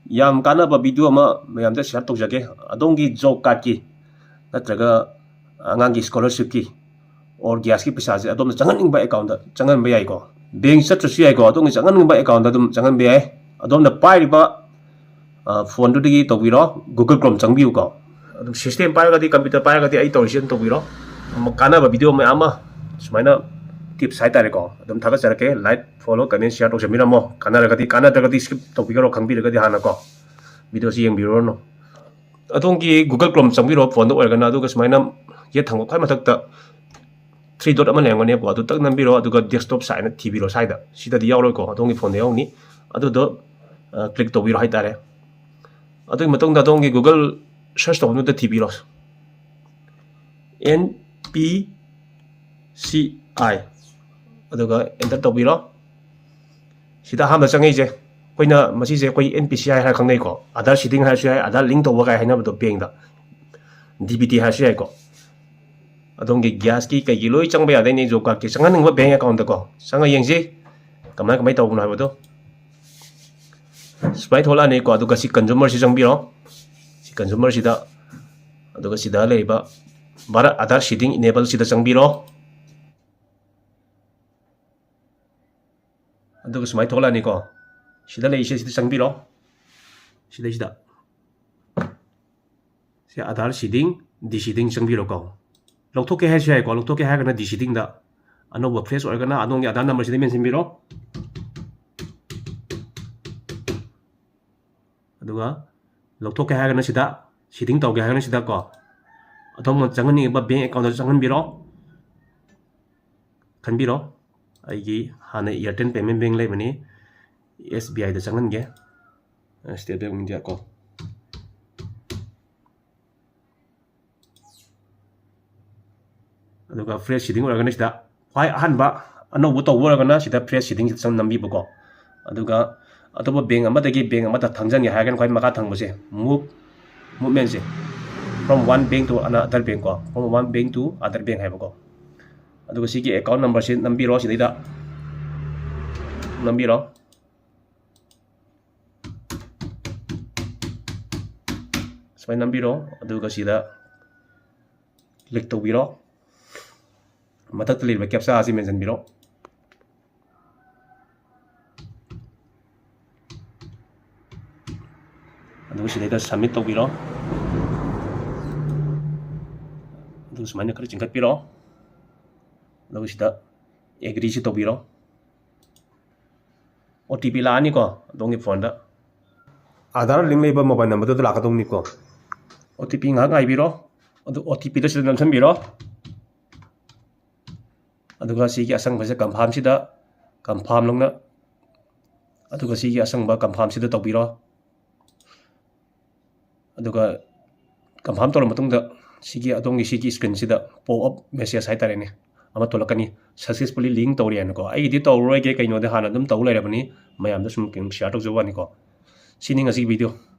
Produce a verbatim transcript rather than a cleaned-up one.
ꯌꯥꯝ ꯀꯥꯟꯅꯕ video ꯑꯃ ꯃꯌꯥꯝꯗ share ꯇꯧꯖꯒꯦ꯫ ꯑꯗꯣꯝꯒꯤ job cardꯀꯤ ꯅꯠꯇ꯭ꯔꯒ ꯑꯉꯥꯡꯒꯤ scholarshipꯀꯤ or gasꯀꯤ ꯄꯩꯁꯥꯁꯦ ꯑꯗꯣꯝꯅ ꯆꯪꯍꯟꯅꯤꯡꯕ accountꯇ ꯆꯪꯍꯟꯕ ꯌꯥꯏꯀꯣ꯫ Bank ꯆꯠꯇ꯭ꯔꯁꯨ ꯌꯥꯏꯀꯣ, ꯑꯗꯣꯝꯒꯤ ꯆꯪꯍꯟꯅꯤꯡꯕ accountꯇ ꯑꯗꯨꯝ ꯆꯪꯍꯟꯕ ꯌꯥꯏ꯫ ꯑꯗꯣꯝꯅ ꯄꯥꯏꯔꯤꯕ, ꯑ, phoneꯗꯨꯗꯒꯤ ꯇꯧꯕꯤꯔꯣ, Google Chrome ꯆꯪꯕꯤꯌꯨꯀꯣ꯫ ꯑꯗꯨꯝ system ꯄꯥꯏꯔꯒꯗꯤ, computer ꯄꯥꯏꯔꯒꯗꯤ ꯑꯩ ꯇꯧꯔꯤꯁꯦ ꯑꯗꯨꯝ ꯇꯧꯕꯤꯔꯣ꯫ ꯑꯃ ꯀꯥꯟꯅꯕ video ꯃꯌꯥꯝ ꯑꯃ ꯁꯨꯃꯥꯏꯅ tips ꯍꯥꯏꯇꯥꯔꯦꯀꯣ, ꯑꯗꯨꯝ ꯊꯥꯒꯠꯆꯔꯛꯀꯦ꯫ Like, follow, comment, share ꯇꯧꯖꯕꯤꯔꯝꯃꯣ꯫ ꯀꯥꯟꯅꯔꯒꯗꯤ, ꯀꯥꯟꯅꯗ꯭ꯔꯒꯗꯤ skip ꯇꯧꯕꯤꯈ꯭ꯔꯣ, ꯈꯪꯕꯤꯔꯒꯗꯤ ꯍꯥꯟꯅꯀꯣ꯫ Videoꯁꯤ ꯌꯦꯡꯕꯤꯔꯨꯔꯅꯨ꯫ ꯑꯗꯣꯝꯒꯤ Google Chrome ꯆꯪꯕꯤꯔꯣ phoneꯗ ꯑꯣꯏꯔꯒꯅ, ꯑꯗꯨꯒ ꯁꯨꯃꯥꯏꯅ ꯌꯦꯠ ꯊꯪꯕ ꯈ꯭ꯋꯥꯏ ꯃꯊꯛꯇ three dot ꯑꯃ ꯂꯩꯔꯝꯒꯅꯦꯕꯀꯣ, ꯑꯗꯨ ꯇꯛ ꯅꯝꯕꯤꯔꯣ, ꯑꯗꯨꯒ desktop site ꯍꯥꯏꯅ ꯊꯤꯕꯤꯔꯣ ꯁ꯭ꯋꯥꯏꯗ꯫ ꯁꯤꯗꯗꯤ ꯌꯥꯎꯔꯣꯏꯀꯣ, ꯑꯗꯣꯝꯒꯤ phoneꯗ ꯌꯥꯎꯅꯤ꯫ ꯑꯗꯨꯗꯣ, ꯑ, click ꯇꯧꯕꯤꯔꯣ ꯍꯥꯏꯇꯥꯔꯦ꯫ ꯑꯗꯨꯒꯤ ꯃꯇꯨꯡꯗ ꯑꯗꯣꯝꯒꯤ Google search ꯇꯧꯕꯗꯨꯗ ꯊꯤꯕꯤꯔꯣ꯫ N P C I꯫ ꯑꯗꯨꯒ enter ꯇꯧꯕꯤꯔꯣ꯫ ꯁꯤꯗ ꯑꯍꯥꯟꯕ ꯆꯪꯉꯛꯏꯁꯦ, ꯑꯩꯈꯣꯏꯅ ꯃꯁꯤꯁꯦ ꯑꯩꯈꯣꯏ N P C I ꯍꯥꯏꯔ ꯈꯪꯅꯩꯀꯣ꯫ Aadhaar seeding ꯍꯥꯏꯔꯁꯨ ꯌꯥꯏ, Aadhaar link ꯇꯧꯕ ꯀꯥꯏ ꯍꯥꯏꯅꯕꯗꯣ bankꯇ, D B T ꯍꯥꯏꯔꯁꯨ ꯌꯥꯏꯀꯣ꯫ ꯑꯗꯣꯝꯒꯤ gasꯀꯤ ꯀꯩꯒꯤ ꯂꯣꯏ ꯆꯪꯕ ꯌꯥꯗꯣꯏꯅꯦ, job cardꯀꯤ ꯆꯪꯍꯟꯅꯤꯡꯕ bank accountꯇꯀꯣ꯫ ꯆꯪꯉ ꯌꯦꯡꯁꯤ ꯀꯃꯥꯏ ꯀꯃꯥꯏ ꯇꯧꯕꯅꯣ ꯍꯥꯏꯕꯗꯣ꯫ ꯁꯨꯃꯥꯏꯅ ꯊꯣꯛꯂꯛꯑꯅꯤꯀꯣ꯫ ꯑꯗꯨꯒ ꯁꯤ consumerꯁꯤ ꯆꯪꯕꯤꯔꯣ꯫ ꯁꯤ consumerꯁꯤꯗ, ꯑꯗꯨꯒ ꯁꯤꯗ ꯂꯩꯔꯤꯕ Bharat Aadhaar seeding enableꯁꯤꯗ ꯆꯪꯕꯤꯔꯣ꯫ ꯑꯗꯨꯒ ꯁꯨꯃꯥꯏꯅ ꯊꯣꯛꯂꯛꯑꯅꯤꯀꯣ꯫ ꯁꯤꯗ ꯂꯩꯔꯤꯁꯦ ꯁꯤꯗ ꯆꯪꯕꯤꯔꯣ꯫ ꯁꯤꯗꯩꯁꯤꯗ꯫ ꯁꯤ Aadhaar seeding, deseeding ꯆꯪꯕꯤꯔꯣꯀꯣ꯫ ꯂꯧꯊꯣꯛꯀꯦ ꯍꯥꯏꯔꯁꯨ ꯌꯥꯏꯀꯣ꯫ ꯂꯧꯊꯣꯛꯀꯦ ꯍꯥꯏꯔꯒꯅ deseedingꯗ, ꯑꯅꯧꯕ fresh ꯑꯣꯏꯔꯒꯅ ꯑꯗꯣꯝꯒꯤ Aadhaar numberꯁꯤꯗ ꯃꯦꯟꯁꯤꯟꯕꯤꯔꯣ꯫ ꯑꯗꯨꯒ ꯂꯧꯊꯣꯛꯀꯦ ꯍꯥꯏꯔꯒꯅ ꯁꯤꯗ, seeding ꯇꯧꯒꯦ ꯍꯥꯏꯔꯒꯅ ꯁꯤꯗꯀꯣ꯫ ꯑꯗꯣꯝꯅ ꯆꯪꯍꯟꯅꯤꯡꯉꯤꯕ bank accountꯇ ꯆꯪꯍꯟꯕꯤꯔꯣ꯫ ꯈꯟꯕꯤꯔꯣ꯫ ꯑꯩꯒꯤ ꯍꯥꯟꯅ Airtel Payment Bank ꯂꯩꯕꯅꯤ, S B Iꯗ ꯆꯪꯍꯟꯒꯦ꯫ State Bank of India ꯀꯣ꯫ ꯑꯗꯨꯒ fresh seeding ꯑꯣꯏꯔꯒꯅ ꯁꯤꯗ ꯈ꯭ꯋꯥꯏ ꯑꯍꯥꯟꯕ ꯑꯅꯧꯕ ꯇꯧꯕ ꯑꯣꯏꯔꯒꯅ ꯁꯤꯗ fresh seedingꯁꯤꯗ ꯆꯪ ꯅꯝꯕꯤꯕꯀꯣ꯫ ꯑꯗꯨꯒ ꯑꯇꯣꯞꯄ bank ꯑꯃꯗꯒꯤ bank ꯑꯃꯗ ꯊꯥꯡꯖꯟꯒꯦ ꯍꯥꯏꯔꯒꯅ ꯈ꯭ꯋꯥꯏ ꯃꯈꯥ ꯊꯪꯕꯁꯦ, move, movementꯁꯦ, from one bank to another bank ꯀꯣ, from one bank to other bank ꯍꯥꯏꯕꯀꯣ꯫ ꯑꯗꯨꯒ ꯁꯤꯒꯤ account numberꯁꯤ ꯅꯝꯕꯤꯔꯣ, ꯁꯤꯗꯩꯗ ꯅꯝꯕꯤꯔꯣ꯫ ꯁꯨꯃꯥꯏꯅ ꯅꯝꯕꯤꯔꯣ꯫ ꯑꯗꯨꯒ ꯁꯤꯗ click ꯇꯧꯕꯤꯔꯣ꯫ ꯃꯊꯛꯇ ꯂꯩꯔꯤꯕ captcha ꯑꯁꯤ ꯃꯦꯟꯁꯤꯟꯕꯤꯔꯣ꯫ ꯑꯗꯨꯒ ꯁꯤꯗꯩꯗ submit ꯇꯧꯕꯤꯔꯣ꯫ ꯑꯗꯨꯒ ꯁꯨꯃꯥꯏꯅ ꯈꯔ ꯆꯤꯡꯈꯠꯄꯤꯔꯣ꯫ ꯑꯗꯨꯒ ꯁꯤꯗ agree ꯁꯤ ꯇꯧꯕꯤꯔꯣ꯫ ꯑꯣ ꯇꯤ ꯄꯤ ꯂꯥꯛꯑꯅꯤꯀꯣ ꯑꯗꯣꯝꯒꯤ ꯐꯣꯟꯗ꯫ ꯑꯥꯙꯥꯔ link ꯂꯩꯕ mobile number ꯗꯨꯗ ꯂꯥꯛꯀꯗꯧꯅꯤꯀꯣ꯫ ꯑꯣ ꯇꯤ ꯄꯤ ꯉꯥꯏꯍꯥꯛ ꯉꯥꯏꯕꯤꯔꯣ꯫ ꯑꯗꯨ ꯑꯣ ꯇꯤ ꯄꯤꯗ ꯁꯤꯗ ꯅꯝꯁꯤꯟꯕꯤꯔꯣ꯫ ꯑꯗꯨꯒ ꯁꯤꯒꯤ ꯑꯁꯪꯕꯁꯦ confirm ꯁꯤꯗ confirm ꯂꯧꯅ, ꯑꯗꯨꯒ ꯁꯤꯒꯤ ꯑꯁꯪꯕ confirm ꯁꯤꯗ ꯇꯧꯕꯤꯔꯣ꯫ ꯑꯗꯨꯒ confirm ꯇꯧꯔ ꯃꯇꯨꯡꯗ ꯁꯤꯒꯤ ꯑꯗꯣꯝꯒꯤ ꯁꯤꯒꯤ screen ꯁꯤꯗ pop up message ꯍꯥꯏꯇꯥꯔꯦꯅꯦ, ꯑꯃ ꯊꯣꯛꯂꯛꯀꯅꯤ, "Successfully link ꯇꯧꯔꯦ" ꯍꯥꯏꯅꯀꯣ꯫ ꯑꯩꯒꯤꯗꯤ ꯇꯧꯔꯔꯣꯏꯒꯦ, ꯀꯩꯅꯣꯗꯤ ꯍꯥꯟꯅ ꯑꯗꯨꯝ ꯇꯧ ꯂꯩꯔꯕꯅꯤ, ꯃꯌꯥꯝꯗ ꯁꯨꯝ share ꯇꯧꯖꯕ ꯋꯥꯅꯤꯀꯣ꯫ ꯁꯤꯅꯤ ꯉꯁꯤꯒꯤ video꯫